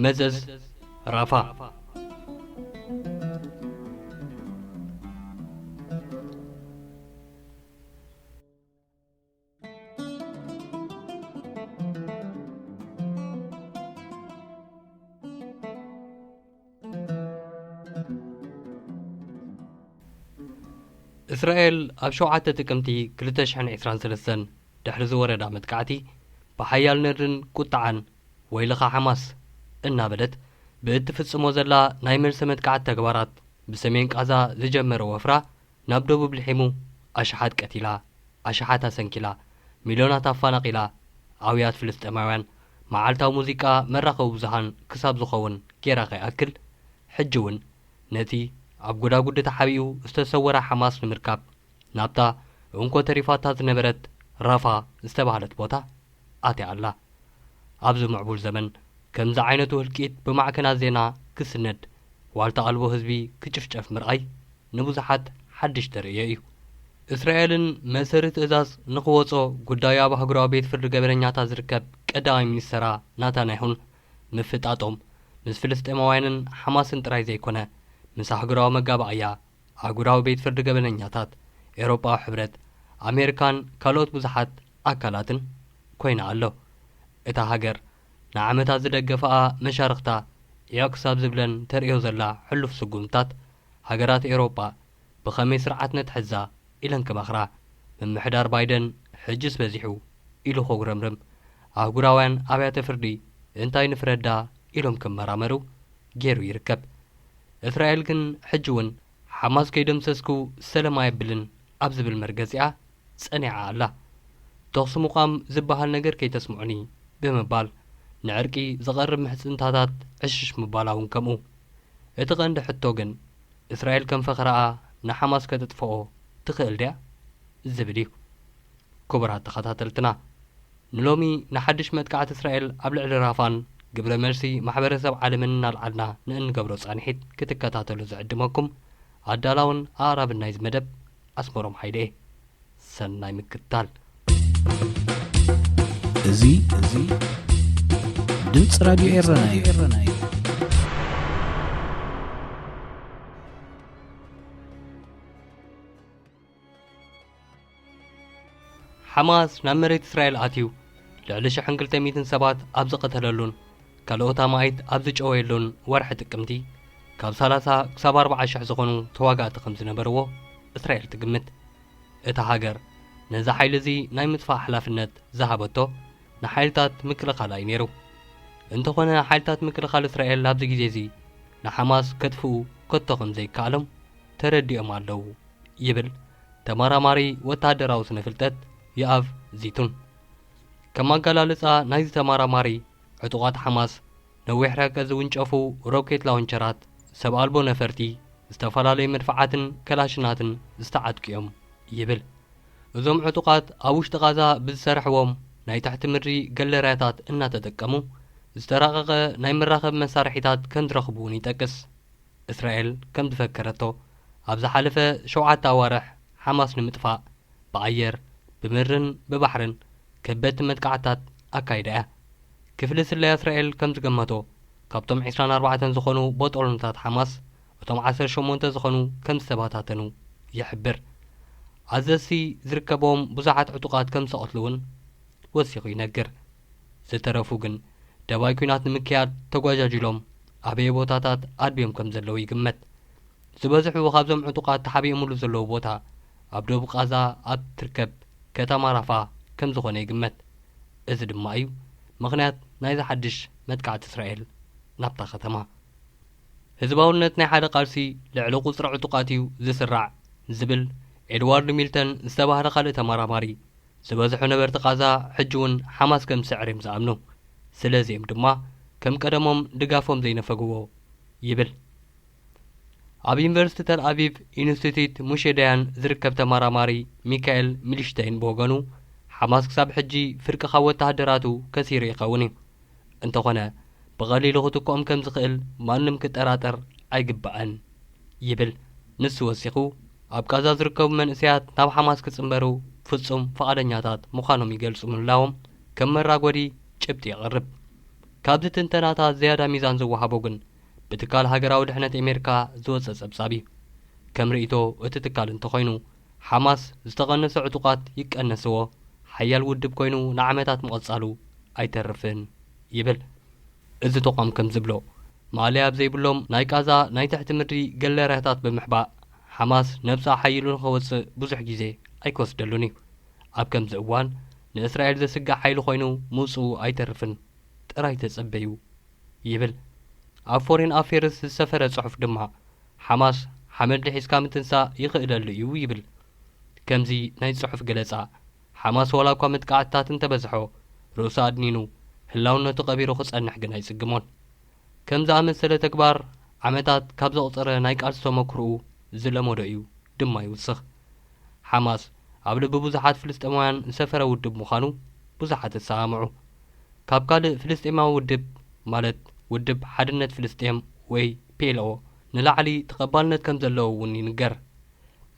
መዘዝ ራፋ። እስራኤል ኣብ ሸውዓተ ጥቅምቲ ክልተ ሽሕን ዕስራን ሰለስተን ድሕሪ ዝወረዳ መጥቃዕቲ፣ ብሓያል ነድርን ቁጥዓን፣ "ወይልኻ ሓማስ" እናበለት ብእትፍጽሞ ዘላ ናይ መልሰ መጥቃዕቲ ተግባራት፣ ብሰሜን ቃዛ ዝጀመረ ወፍራ ናብ ደቡብ ልሒሙ፣ ኣሽሓት ቀቲላ፣ ኣሽሓት ኣሰንኪላ፣ ሚልዮናት ኣፋናቒላ፣ ኣውያት ፍልስጤማውያን መዓልታዊ ሙዚቃ መራኸቢ ብዙሃን ክሳብ ዝኸውን ጌራ ከይኣክል፣ ሕጂ እውን ነቲ ኣብ ጎዳጉዲ ተሓቢኡ ዝተሰወረ ሓማስ ንምርካብ፣ ናብታ እንኮ ተሪፋታ ዝነበረት ራፋ ዝተባህለት ቦታ ኣትያ ኣላ። ኣብዚ ምዕቡል ዘመን፣ ከምዚ ዓይነቱ ህልቂት ብማዕከናት ዜና ክስነድ፣ ዋልታ ኣልቦ ህዝቢ ክጭፍጨፍ ምርኣይ ንብዙሓት ሓድሽ ተርእዮ እዩ። እስራኤልን መሰሪ ትእዛዝ ንኽወጾ ጉዳዩ ኣብ ኣህጉራዊ ቤት ፍርዲ ገበነኛታት ዝርከብ ቀዳማይ ሚኒስተራ ናታንያሁን ምፍጣጦም፣ ምስ ፍልስጤማውያንን ሓማስን ጥራይ ዘይኮነ፣ ምስ ኣህጉራዊ መጋባእያ፣ ኣህጉራዊ ቤት ፍርዲ ገበነኛታት፣ ኤውሮጳዊ ሕብረት፣ ኣሜሪካን ካልኦት ብዙሓት ኣካላትን ኮይና ኣሎ። እታ ሃገር ንዓመታት ዝደገፋኣ መሻርኽታ ዕዮ ክሳብ ዝብለን ተርእዮ ዘላ ሕሉፍ ስጉምትታት፣ ሃገራት ኤውሮጳ ብኸመይ ስርዓት ነትሕዛ ኢለን ክመኽራ፣ ምምሕዳር ባይደን ሕጅስ በዚሑ ኢሉ ከጉረምርም፣ ኣህጉራውያን ኣብያተ ፍርዲ እንታይ ንፍረዳ ኢሎም ክመራመሩ ገይሩ ይርከብ። እስራኤል ግን ሕጂ እውን ሓማስ ከይደምሰስኩ ሰለም ኣየብልን ኣብ ዝብል መርገጺኣ ጸኒዓ ኣላ። "ተኹሲ ምቋም ዝበሃል ነገር ከይተስምዑኒ" ብምባል ንዕርቂ ዝቐርብ ምሕጽንታታት ዕሽሽ ምባላ እውን ከምኡ። እቲ ቀንዲ ሕቶ ግን፣ እስራኤል ከም ፈኸራኣ ንሓማስ ከተጥፍኦ ትኽእል ድያ? ዝብል እዩ። ክቡራት ተኸታተልትና፣ ንሎሚ ንሓድሽ መጥቃዕቲ እስራኤል ኣብ ልዕሊ ራፋን ግብረ መልሲ ማሕበረሰብ ዓለምን እናልዓልና ንእንገብሮ ጻንሒት ክትከታተሉ ዝዕድመኩም ኣዳላውን ኣቕራብን ናይዚ መደብ ኣስመሮም ሓይለ እየ። ሰናይ ምክትታል። እዚ፣ እዚ ድምፂ ራድዮ ኤረና እዩ። ሓማስ ናብ መሬት እስራኤል ኣትዩ ልዕሊ ሽሕን ክልተ ሚእትን ሰባት ኣብ ዝቐተለሉን ካልኦት ኣማኢት ኣብ ዝጨወየሉን ወርሒ ጥቅምቲ፣ ካብ ሰላሳ ክሳብ ኣርባዓ ሽሕ ዝኾኑ ተዋጋእቲ ከም ዝነበርዎ እስራኤል ትግምት። እታ ሃገር ነዚ ሓይሊ እዚ ናይ ምጥፋእ ሓላፍነት ዝሃበቶ ንሓይልታት ምክልኻል እዩ ነይሩ። እንተኾነ፣ ሓይልታት ምክልኻል እስራኤል ኣብዚ ግዜ እዚ ንሓማስ ከጥፍኡ ከቶ ከም ዘይከኣሎም ተረዲኦም ኣለዉ፣ ይብል ተመራማሪ ወተሃደራዊ ስነ ፍልጠት ዮኣቭ ዚቱን። ከም ኣገላልጻ ናይዚ ተመራማሪ፣ ዕጡቓት ሓማስ ነዊሕ ርሕቀት ዝውንጨፉ ሮኬት ላውንቸራት፣ ሰብ ኣልቦ ነፈርቲ፣ ዝተፈላለዩ መድፍዓትን ከላሽናትን ዝተዓጥቁ እዮም ይብል። እዞም ዕጡቓት ኣብ ውሽጢ ቓዛ ብዝሰርሕዎም ናይ ትሕቲ ምድሪ ገለርያታት እናተጠቀሙ፣ ዝተራቐቐ ናይ መራኸቢ መሳርሒታት ከም ዝረኽቡ እውን ይጠቅስ። እስራኤል ከም ዝፈከረቶ፣ ኣብ ዝሓለፈ ሸውዓተ ኣዋርሕ ሓማስ ንምጥፋእ ብኣየር፣ ብምድርን ብባሕርን ከበድቲ መጥቃዕትታት ኣካይዳ እያ። ክፍሊ ስለያ እስራኤል ከም ዝገመቶ፣ ካብቶም ዕስራን ኣርባዕተን ዝኾኑ ቦጦሎንታት ሓማስ፣ እቶም ዓሰርተ ሸሞንተ ዝኾኑ ከም ዝተበታተኑ ይሕብር። ኣዘዝቲ ዝርከብዎም ብዙሓት ዕጡቓት ከም ዝተቐትሉ እውን ወሲኹ ይነግር። ዝተረፉ ግን ደባይ ኲናት ንምክያድ ተጓጃጅሎም ኣበየ ቦታታት ኣድብዮም ከም ዘለዉ ይግመት። ዝበዝሑ ካብዞም ዕጡቓት ተሓቢኦምሉ ዘለዉ ቦታ ኣብ ደቡብ ቓዛ ኣብ ትርከብ ከተማ ራፋ ከም ዝኾነ ይግመት። እዚ ድማ እዩ ምኽንያት ናይዚ ሓድሽ መጥቃዕቲ እስራኤል ናብታ ከተማ። ህዝባውነት ናይ ሓደ ቃልሲ ልዕሊ ቁጽሪ ዕጡቓት እዩ ዝስራዕ ዝብል ኤድዋርድ ሚልተን ዝተባህለ ካልእ ተመራማሪ፣ ዝበዝሑ ነበርቲ ቓዛ ሕጂ እውን ሓማስ ከም ዝስዕር እዮም ዝኣምኑ። ስለዚ እዮም ድማ ከም ቀደሞም ድጋፎም ዘይነፈግዎ ይብል። ኣብ ዩኒቨርሲቲ ተል ኣቪቭ ኢንስቲትዩት ሙሼ ዳያን ዝርከብ ተመራማሪ ሚካኤል ሚልሽተይን ብወገኑ፣ ሓማስ ክሳብ ሕጂ ፍርቂ ካብ ወተሃደራቱ ከሲሩ ይኸውን እዩ። እንተኾነ፣ ብቐሊሉ ክትክኦም ከም ዝኽእል ማንም ክጠራጠር ኣይግባእን ይብል። ንሱ ወሲኹ፣ ኣብ ቃዛ ዝርከቡ መንእሰያት ናብ ሓማስ ክጽንበሩ ፍጹም ፍቓደኛታት ምዃኖም ይገልጹ ምህላዎም ከም መራጎዲ ጭብጢ የቕርብ። ካብዚ ትንተናታት ዝያዳ ሚዛን ዝወሃቦ ግን ብትካል ሃገራዊ ድሕነት ኣሜሪካ ዝወጸ ጸብጻብ እዩ። ከም ርእይቶ እቲ ትካል እንተኾይኑ፣ ሓማስ ዝተቐነሰ ዕጡቓት ይቀነስዎ፣ ሓያል ውድብ ኮይኑ ንዓመታት ምቐጻሉ ኣይተርፍን ይብል። እዚ ተቋም ከም ዝብሎ፣ ማእለያ ኣብ ዘይብሎም ናይ ቃዛ ናይ ትሕቲ ምድሪ ገለርያታት ብምሕባእ፣ ሓማስ ነብሳ ሓይሉ ንኸወጽእ ብዙሕ ግዜ ኣይክወስደሉን እዩ። ኣብ ከምዚ እዋን ንእስራኤል ዘስግእ ሓይሊ ኮይኑ ምውጽኡ ኣይተርፍን፣ ጥራይ ተጸበዩ ይብል። ኣብ ፎሬን ኣፌርስ ዝሰፈረ ጽሑፍ ድማ፣ ሓማስ ሓመድ ልሒስካ ምትንሳእ ይኽእለሉ እዩ ይብል። ከምዚ ናይ ጽሑፍ ገለጻ፣ ሓማስ ዋላ እኳ መጥቃዕትታት እንተበዝሖ፣ ርእሱ ኣድኒኑ ህላውነቱ ቀቢሩ ክጸንሕ ግን ኣይጽግሞን። ከም ዝኣመሰለ ተግባር ዓመታት ካብ ዘቑጸረ ናይ ቃልሲ ተመክሮኡ ዝለመዶ እዩ ድማ ይውስኽ። ሓማስ ኣብ ልቢ ብዙሓት ፍልስጤማውያን ዝሰፈረ ውድብ ምዃኑ ብዙሓት ይሰማምዑ። ካብ ካልእ ፍልስጤማዊ ውድብ፣ ማለት ውድብ ሓድነት ፍልስጤም ወይ ፒ ኤል ኦ፣ ንላዕሊ ተቐባልነት ከም ዘለዎ እውን ይንገር።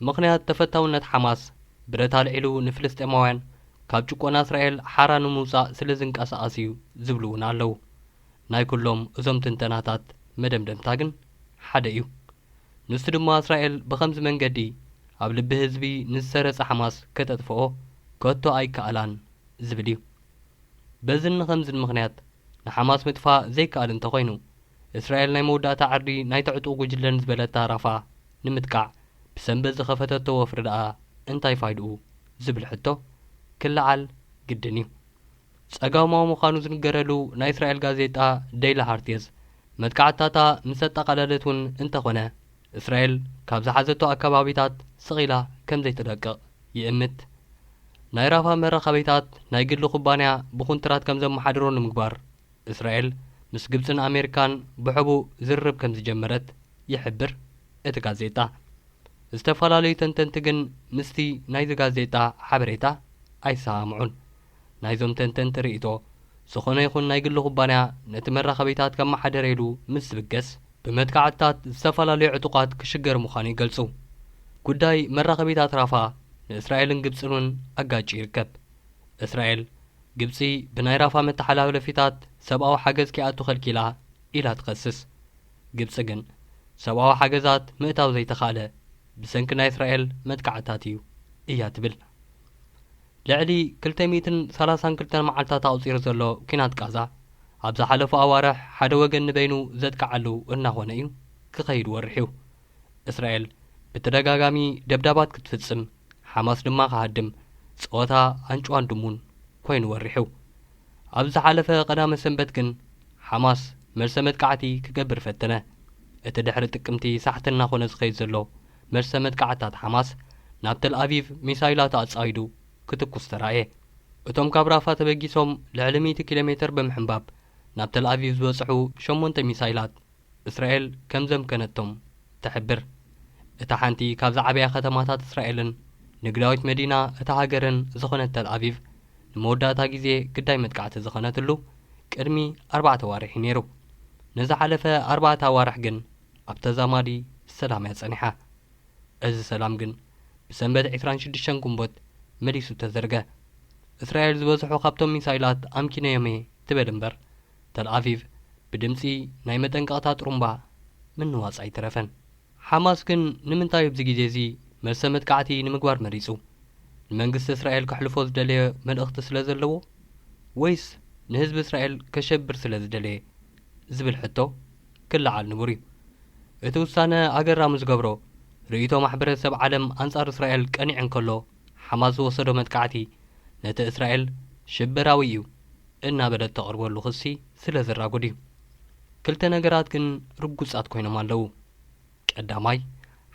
ምኽንያት ተፈታውነት ሓማስ፣ ብረት ኣልዒሉ ንፍልስጤማውያን ካብ ጭቆና እስራኤል ሓራ ንምውጻእ ስለ ዝንቀሳቐስ እዩ ዝብሉ እውን ኣለዉ። ናይ ኩሎም እዞም ትንተናታት መደምደምታ ግን ሓደ እዩ። ንሱ ድማ እስራኤል ብኸምዚ መንገዲ ኣብ ልቢ ህዝቢ ንዝሰረጸ ሓማስ ከተጥፍኦ ከቶ ኣይከኣላን ዝብል እዩ። በዝን ንኸምዝን ምኽንያት ንሓማስ ምጥፋእ ዘይከኣል እንተኾይኑ፣ እስራኤል ናይ መወዳእታ ዕርዲ ናይቲ ዕጡቕ ጉጅለ ንዝበለታ ራፋ ንምጥቃዕ ብሰንበት ዝኸፈተቶ ወፍሪ ደኣ እንታይ ፋይድኡ ዝብል ሕቶ ክለዓል ግድን እዩ። ጸጋማዊ ምዃኑ ዝንገረሉ ናይ እስራኤል ጋዜጣ ደይሊ ሃርቴዝ መጥቃዕትታታ ምስ ኣጠቓለለት እውን እንተኾነ፣ እስራኤል ካብ ዝሓዘቶ ኣከባቢታት ስቕ ኢላ ከም ዘይትለቅቕ ይእምት። ናይ ራፋ መራኸቢታት ናይ ግሊ ኩባንያ ብኹንትራት ከም ዘመሓድሮ ንምግባር፣ እስራኤል ምስ ግብጽን ኣሜሪካን ብሕቡእ ዝርርብ ከም ዝጀመረት ይሕብር እቲ ጋዜጣ። ዝተፈላለዩ ተንተንቲ ግን ምስቲ ናይዚ ጋዜጣ ሓበሬታ ኣይሰማምዑን። ናይዞም ተንተንቲ ርእይቶ፣ ዝኾነ ይኹን ናይ ግሊ ኩባንያ ነቲ መራኸቢታት ከመሓደር ኢሉ ምስ ዝብገስ፣ ብመጥቃዕትታት ዝተፈላለዩ ዕጡቓት ክሽገር ምዃኑ ይገልጹ። ጉዳይ መራኸቢታት ራፋ ንእስራኤልን ግብጽን እውን ኣጋጭ ይርከብ። እስራኤል፣ ግብጺ ብናይ ራፋ መተሓላለፊታት ሰብኣዊ ሓገዝ ከይኣቱ ከልኪላ ኢላ ትኸስስ። ግብጺ ግን፣ ሰብኣዊ ሓገዛት ምእታው ዘይተኻእለ ብሰንኪ ናይ እስራኤል መጥቃዕትታት እዩ እያ ትብል። ልዕሊ ክልተ ሚእትን ሰላሳን ክልተን መዓልታት ኣቑጺሩ ዘሎ ኲናት ቃዛ፣ ኣብ ዝሓለፉ ኣዋርሕ ሓደ ወገን ንበይኑ ዘጥቅዓሉ እናኾነ እዩ ክኸይድ ወሪሑ። እስራኤል ብተደጋጋሚ ደብዳባት ክትፍጽም፣ ሓማስ ድማ ክሃድም ጸወታ ኣንጭዋን ድሙን ኮይኑ ወሪሑ። ኣብ ዝሓለፈ ቀዳመ ሰንበት ግን፣ ሓማስ መልሰ መጥቃዕቲ ክገብር ፈተነ። እቲ ድሕሪ ጥቅምቲ ሳሕቲ እናኾነ ዝኸይድ ዘሎ መልሰ መጥቃዕትታት ሓማስ፣ ናብ ተል ኣቪቭ ሚሳይላት ኣጻዊዱ ክትኩስ ተራእየ። እቶም ካብ ራፋ ተበጊሶም ልዕሊ ሚእቲ ኪሎ ሜተር ብምሕንባብ ናብ ተል ኣቪቭ ዝበጽሑ ሸሞንተ ሚሳይላት፣ እስራኤል ከም ዘምከነቶም ትሕብር። እታ ሓንቲ ካብ ዝዓበያ ከተማታት እስራኤልን ንግዳዊት መዲና እታ ሃገርን ዝኾነት ተል ኣቪቭ፣ ንመወዳእታ ግዜ ግዳይ መጥቃዕቲ ዝኾነትሉ ቅድሚ ኣርባዕተ ኣዋርሕ እዩ ነይሩ። ንዝሓለፈ ኣርባዕተ ኣዋርሕ ግን ኣብ ተዛማዲ ሰላም እያ ጸኒሓ። እዚ ሰላም ግን ብሰንበት ዕስራን ሽዱሽተን ግንቦት መሊሱ ተዘርገ። እስራኤል ዝበዝሑ ካብቶም ሚሳይላት ኣምኪነዮም እየ ትበል እምበር፣ ተል ኣቪቭ ብድምጺ ናይ መጠንቀቕታ ጥሩምባ ምንዋጽ ኣይተረፈን። ሓማስ ግን ንምንታይ ኣብዚ ግዜ እዚ መልሰ መጥቃዕቲ ንምግባር መሪጹ? ንመንግስቲ እስራኤል ከሕልፎ ዝደለየ መልእኽቲ ስለ ዘለዎ? ወይስ ንህዝቢ እስራኤል ከሸብር ስለ ዝደለየ? ዝብል ሕቶ ክለዓል ንቡር እዩ። እቲ ውሳነ ኣገራሚ ዝገብሮ፣ ርእይቶ ማሕበረሰብ ዓለም ኣንጻር እስራኤል ቀኒዑ እንከሎ፣ ሓማስ ዝወሰዶ መጥቃዕቲ ነቲ እስራኤል ሽበራዊ እዩ እናበለት ተቕርበሉ ክሲ ስለ ዝራጉድ እዩ። ክልተ ነገራት ግን ርጉጻት ኮይኖም ኣለዉ። ቀዳማይ፣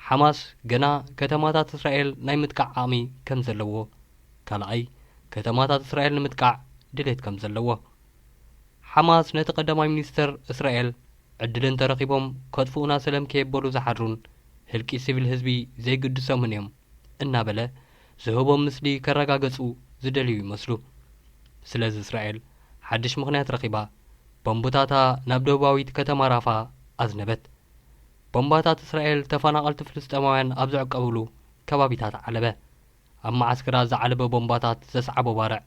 ሓማስ ገና ከተማታት እስራኤል ናይ ምጥቃዕ ዓቕሚ ከም ዘለዎ። ካልኣይ፣ ከተማታት እስራኤል ንምጥቃዕ ድሌት ከም ዘለዎ። ሓማስ ነቲ ቀዳማይ ሚኒስተር እስራኤል ዕድል እንተረኺቦም ከጥፍኡና ሰለም ከየበሉ ዝሓድሩን ህልቂ ሲቪል ህዝቢ ዘይግድሶምን እዮም እናበለ ዝህቦም ምስሊ ከረጋገጹ ዝደልዩ ይመስሉ። ስለዚ እስራኤል ሓድሽ ምኽንያት ረኺባ ቦምብታታ ናብ ደቡባዊት ከተማ ራፋ ኣዝነበት። ቦምባታት እስራኤል ተፈናቐልቲ ፍልስጤማውያን ኣብ ዝዕቀብሉ ከባቢታት ዓለበ። ኣብ መዓስከራት ዝዓለበ ቦምባታት ዘስዓቦ ባርዕ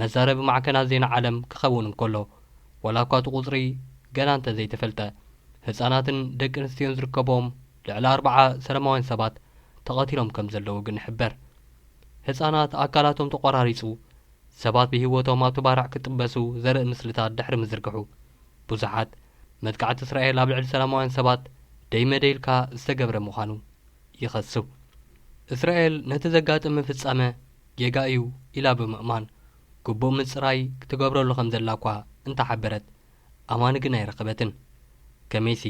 መዛረቢ ማዕከናት ዜና ዓለም ክኸውን እንከሎ፣ ዋላ እኳ እቲ ቁጽሪ ገና እንተ ዘይተፈልጠ፣ ህጻናትን ደቂ ኣንስትዮን ዝርከቦም ልዕሊ ኣርብዓ ሰላማውያን ሰባት ተቐቲሎም ከም ዘለዉ ግን ይሕበር። ህጻናት ኣካላቶም ተቖራሪጹ፣ ሰባት ብህይወቶም ኣብቲ ባርዕ ክጥበሱ ዘርኢ ምስልታት ድሕሪ ምዝርግሑ፣ ብዙሓት መጥቃዕቲ እስራኤል ኣብ ልዕሊ ሰላማውያን ሰባት ደይመደ ኢልካ ዝተገብረ ምዃኑ ይኸሱ። እስራኤል ነቲ ዘጋጠመ ፍጻመ ጌጋ እዩ ኢላ ብምእማን፣ ግቡእ ምጽራይ ክትገብረሉ ከም ዘላ እኳ እንተሓበረት፣ ኣማኒ ግን ኣይረኸበትን። ከመይሲ፣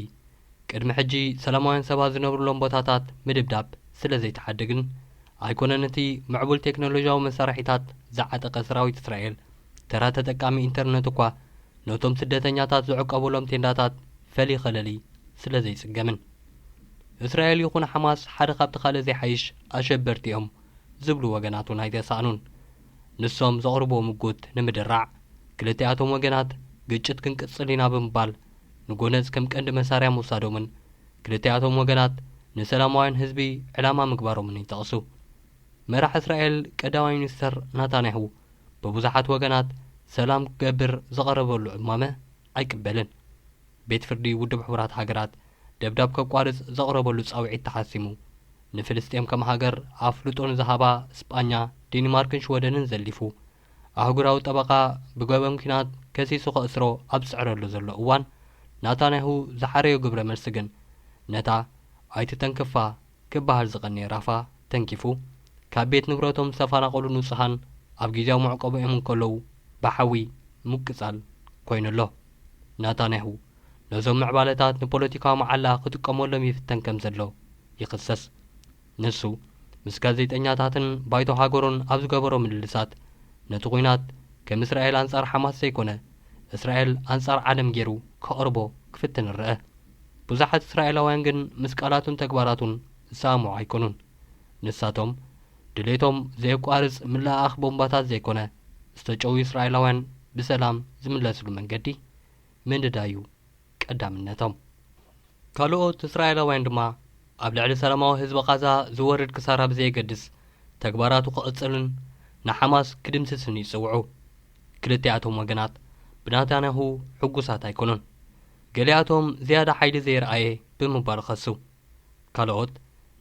ቅድሚ ሕጂ ሰላማውያን ሰባት ዝነብሩሎም ቦታታት ምድብዳብ ስለ ዘይተሓደግን፣ ኣይኮነን እቲ ምዕቡል ቴክኖሎጂያዊ መሳርሒታት ዝዓጠቐ ሰራዊት እስራኤል፣ ተራ ተጠቃሚ ኢንተርነት እኳ ነቶም ስደተኛታት ዝዕቀቡሎም ቴንዳታት ፈሊ ኸለሊ ስለ ዘይጽገምን። እስራኤል ይኹን ሓማስ ሓደ ካብቲ ካልእ ዘይሓይሽ ኣሸበርቲ እዮም ዝብሉ ወገናት እውን ኣይተሳእኑን። ንሶም ዘቕርብዎ ምጉት ንምድራዕ፣ ክልቲኣቶም ወገናት ግጭት ክንቅጽል ኢና ብምባል ንጎነጽ ከም ቀንዲ መሳርያ ምውሳዶምን፣ ክልቲኣቶም ወገናት ንሰላማውያን ህዝቢ ዕላማ ምግባሮምን ይጠቕሱ። መራሕ እስራኤል ቀዳማይ ሚኒስተር ናታንያሁ ብብዙሓት ወገናት ሰላም ክገብር ዝቐረበሉ እማመ ኣይቅበልን። ቤት ፍርዲ ውድብ ሕቡራት ሃገራት ደብዳብ ከቋርጽ ዘቕረበሉ ጻውዒት ተሓሲሙ፣ ንፍልስጤም ከም ሃገር ኣፍልጦ ንዝሃባ ስጳኛ፣ ዴንማርክን ሽወደንን ዘሊፉ፣ ኣህጉራዊ ጠበቓ ብገበን ኲናት ከሲሱ ከእስሮ ኣብ ዝጽዕረሉ ዘሎ እዋን፣ ናታንያሁ ዝሓረዮ ግብረ መልሲ ግን ነታ ኣይትተንክፋ ክበሃል ዝቐነየ ራፋ ተንኪፉ፣ ካብ ቤት ንብረቶም ዝተፈናቐሉ ንጹሃን ኣብ ግዝያዊ መዕቆቢኦም እንከለዉ ብሓዊ ምቅጻል ኮይኑ ኣሎ። ናታንያሁ ነዞም ምዕባለታት ንፖለቲካዊ መዓላ ክጥቀመሎም ይፍተን ከም ዘሎ ይኽሰስ። ንሱ ምስ ጋዜጠኛታትን ባይቶ ሃገሩን ኣብ ዝገበሮ ምልልሳት፣ ነቲ ኲናት ከም እስራኤል ኣንጻር ሓማስ ዘይኮነ፣ እስራኤል ኣንጻር ዓለም ገይሩ ከቕርቦ ክፍትን ይረአ። ብዙሓት እስራኤላውያን ግን ምስ ቃላቱን ተግባራቱን ዝሰማምዑ ኣይኮኑን። ንሳቶም ድሌቶም ዘየቋርጽ ምልእኣኽ ቦምባታት ዘይኮነ፣ ዝተጨውዩ እስራኤላውያን ብሰላም ዝምለስሉ መንገዲ ምንዳይ እዩ ቀዳምነቶም። ካልኦት እስራኤላውያን ድማ ኣብ ልዕሊ ሰላማዊ ህዝቢ ቃዛ ዝወርድ ክሳራ ብዘየገድስ ተግባራቱ ክቕጽልን ንሓማስ ክድምስስን ይጽውዑ። ክልቲኣቶም ወገናት ብናታንያሁ ሕጉሳት ኣይኮኑን። ገሊኣቶም ዝያዳ ሓይሊ ዘየርኣየ ብምባል ይኸሱ። ካልኦት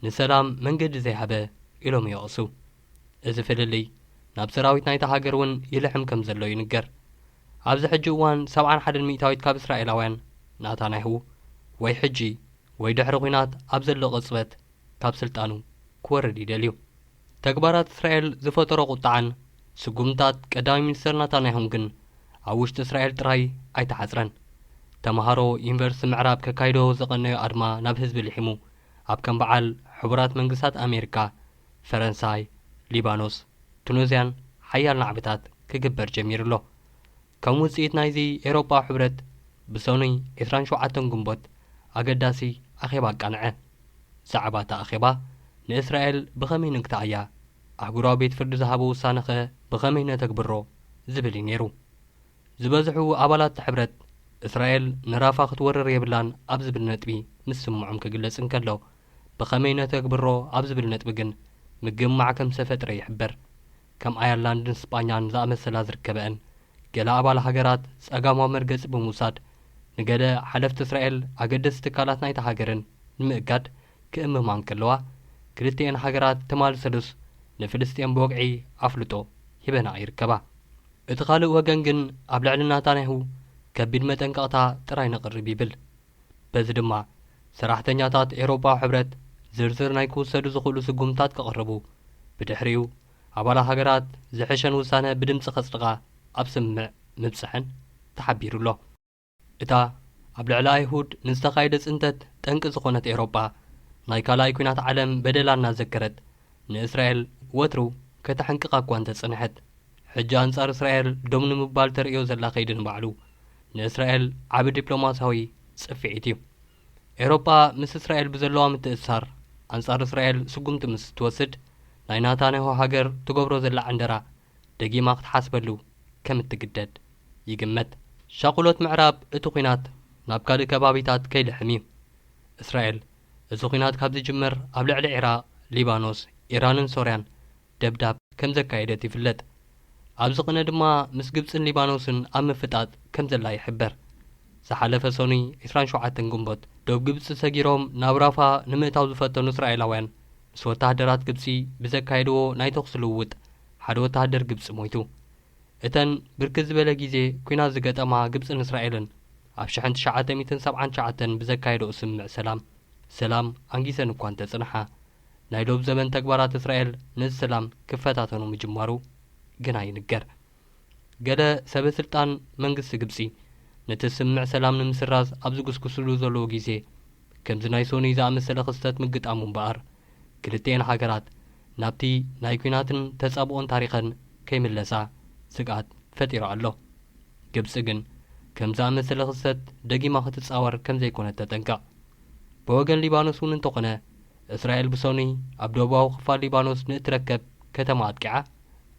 ንሰላም መንገዲ ዘይሃበ ኢሎም ይወቕሱ። እዚ ፍልልይ ናብ ሰራዊት ናይታ ሃገር እውን ይልሕም ከም ዘሎ ይንገር። ኣብዚ ሕጂ እዋን ሰብዓን ሓደን ሚእታዊት ካብ እስራኤላውያን ናታንያሁ ወይ ሕጂ ወይ ድሕሪ ኲናት ኣብ ዘሎ ቅጽበት ካብ ስልጣኑ ክወርድ ይደልዩ። ተግባራት እስራኤል ዝፈጠሮ ቁጥዓን ስጉምታት ቀዳማይ ሚኒስተር ናታንያሁን ግን ኣብ ውሽጢ እስራኤል ጥራይ ኣይተሓጽረን። ተምሃሮ ዩኒቨርሲቲ ምዕራብ ከካይዶ ዝቐነዮ ኣድማ ናብ ህዝቢ ልሒሙ፣ ኣብ ከም በዓል ሕቡራት መንግስታት ኣሜሪካ፣ ፈረንሳይ፣ ሊባኖስ፣ ቱኒዝያን ሓያል ናዕብታት ክግበር ጀሚሩ ኣሎ። ከም ውጽኢት ናይዚ፣ ኤውሮጳዊ ሕብረት ብሰኑይ ዕስራን ሸውዓተን ግንቦት ኣገዳሲ ኣኼባ ኣቃንዐ። ዛዕባ እቲ ኣኼባ፣ ንእስራኤል ብኸመይ ንግትኣያ? ኣህጉራዊ ቤት ፍርዲ ዝሃቦ ውሳነኸ ብኸመይ ነተግብሮ? ዝብል እዩ ነይሩ። ዝበዝሑ ኣባላት እቲ ሕብረት፣ እስራኤል ንራፋ ክትወርር የብላን ኣብ ዝብል ነጥቢ ምስምዖም ክግለጽ እንከሎ፣ ብኸመይ ነተግብሮ ኣብ ዝብል ነጥቢ ግን ምግማዕ ከም ዝተፈጥረ ይሕበር። ከም ኣየርላንድን ስጳኛን ዝኣመሰላ ዝርከበአን ገለ ኣባል ሃገራት ጸጋማዊ መርገጺ ብምውሳድ፣ ንገለ ሓለፍቲ እስራኤል ኣገደስቲ ትካላት ናይታ ሃገርን ንምእጋድ ክእምማ እንከለዋ፣ ክልቲኤን ሃገራት ትማሊ ሰሉስ ንፍልስጤም ብወግዒ ኣፍልጦ ሂበና ይርከባ። እቲ ካልእ ወገን ግን ኣብ ልዕሊ ናታንያሁ ከቢድ መጠንቀቕታ ጥራይ ነቕርብ ይብል። በዚ ድማ ሰራሕተኛታት ኤውሮጳዊ ሕብረት ዝርዝር ናይ ክውሰዱ ዝኽእሉ ስጉምታት ከቕርቡ፣ ብድሕሪኡ ኣባላት ሃገራት ዝሕሸን ውሳነ ብድምጺ ከጽድቓ ኣብ ስምምዕ ምብጽሐን ተሓቢሩ ኣሎ። እታ ኣብ ልዕሊ ኣይሁድ ንዝተኻየደ ጽንተት ጠንቂ ዝኾነት ኤውሮጳ፣ ናይ ካልኣይ ኲናት ዓለም በደላ እናዘከረት፣ ንእስራኤል ወትሩ ከተሕንቅቓ እኳ እንተጸንሐት፣ ሕጂ ኣንጻር እስራኤል ደው ንምባል ተርእዮ ዘላ ከይዲ ንባዕሉ ንእስራኤል ዓቢ ዲፕሎማስያዊ ጽፍዒት እዩ። ኤውሮጳ ምስ እስራኤል ብዘለዋ ምትእስሳር ኣንጻር እስራኤል ስጉምቲ ምስ እትወስድ፣ ናይ ናታንያሁ ሃገር ትገብሮ ዘላ ዕንደራ ደጊማ ክትሓስበሉ ከም እትግደድ ይግመት። ሻቕሎት ምዕራብ እቲ ኲናት ናብ ካልእ ከባቢታት ከይልሕም እዩ። እስራኤል እዚ ኲናት ካብ ዝጅመር ኣብ ልዕሊ ዒራቕ፣ ሊባኖስ፣ ኢራንን ሶርያን ደብዳብ ከም ዘካየደት ይፍለጥ። ኣብዚ ቅነ ድማ ምስ ግብጽን ሊባኖስን ኣብ ምፍጣጥ ከም ዘላ ይሕበር። ዝሓለፈ ሰኑይ ዕስራን ሸውዓተን ግንቦት፣ ዶብ ግብጺ ሰጊሮም ናብ ራፋ ንምእታው ዝፈተኑ እስራኤላውያን፣ ምስ ወተሃደራት ግብጺ ብዘካየድዎ ናይ ተኹሲ ልውውጥ፣ ሓደ ወተሃደር ግብጺ ሞይቱ። እተን ብርክት ዝበለ ግዜ ኲናት ዝገጠማ ግብጽን እስራኤልን፣ ኣብ ሽሕን ትሽዓተ ሚእትን ሰብዓን ትሽዓተን ብዘካየድኦ ስምምዕ ሰላም፣ ሰላም ኣንጊሰን እኳ እንተጽንሓ፣ ናይ ዶብ ዘበን ተግባራት እስራኤል ነዚ ሰላም ክፈታተኑ ምጅማሩ ግና ይንገር። ገለ ሰበ ስልጣን መንግስቲ ግብጺ፣ ነቲ ስምምዕ ሰላም ንምስራዝ ኣብ ዝጉስጉስሉ ዘለዉ ግዜ፣ ከምዚ ናይ ሶኒ ዝኣመሰለ ክስተት ምግጣሙ እምበኣር፣ ክልቲኤን ሃገራት ናብቲ ናይ ኲናትን ተጻብኦን ታሪኸን ከይምለሳ ስግኣት ፈጢሩ ኣሎ። ግብጺ ግን ከም ዝኣመሰለ ክስተት ደጊማ ክትጻወር ከም ዘይኮነት ተጠንቀቕ። ብወገን ሊባኖስ እውን እንተኾነ፣ እስራኤል ብሰኑይ ኣብ ደቡባዊ ክፋል ሊባኖስ ንእትረከብ ከተማ ኣጥቂዓ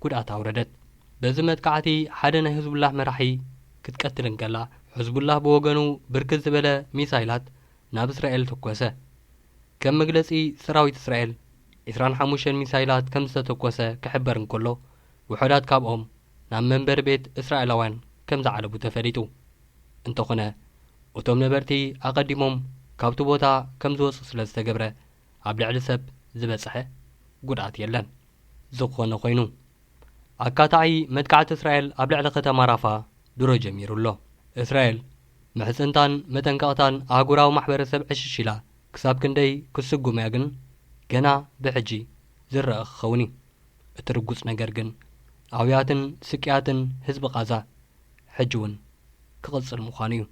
ጉድኣት ኣውረደት። በዚ መጥቃዕቲ ሓደ ናይ ህዝቡላህ መራሒ ክትቀትል እንከላ፣ ህዝቡላህ ብወገኑ ብርክት ዝበለ ሚሳይላት ናብ እስራኤል ተኮሰ። ከም መግለጺ ሰራዊት እስራኤል፣ ዕስራን ሓሙሽተን ሚሳይላት ከም ዝተተኮሰ ክሕበር እንከሎ፣ ውሑዳት ካብኦም ናብ መንበሪ ቤት እስራኤላውያን ከም ዝዓለቡ ተፈሊጡ። እንተኾነ፣ እቶም ነበርቲ ኣቐዲሞም ካብቲ ቦታ ከም ዝወጹ ስለ ዝተገብረ፣ ኣብ ልዕሊ ሰብ ዝበጽሐ ጉድኣት የለን። ዝኾነ ኮይኑ፣ ኣካታዒ መጥቃዕቲ እስራኤል ኣብ ልዕሊ ከተማ ራፋ ድሮ ጀሚሩ ኣሎ። እስራኤል ምሕጽንታን መጠንቀቕታን ኣህጉራዊ ማሕበረሰብ ዕሽሽ ኢላ ክሳብ ክንደይ ክትስጉም እያ ግን ገና ብሕጂ ዝረኣ ክኸውን እዩ። እቲ ርጉጽ ነገር ግን ኣውያትን ስቅያትን ህዝቢ ቓዛ ሕጂ እውን ክቕጽል ምዃኑ እዩ።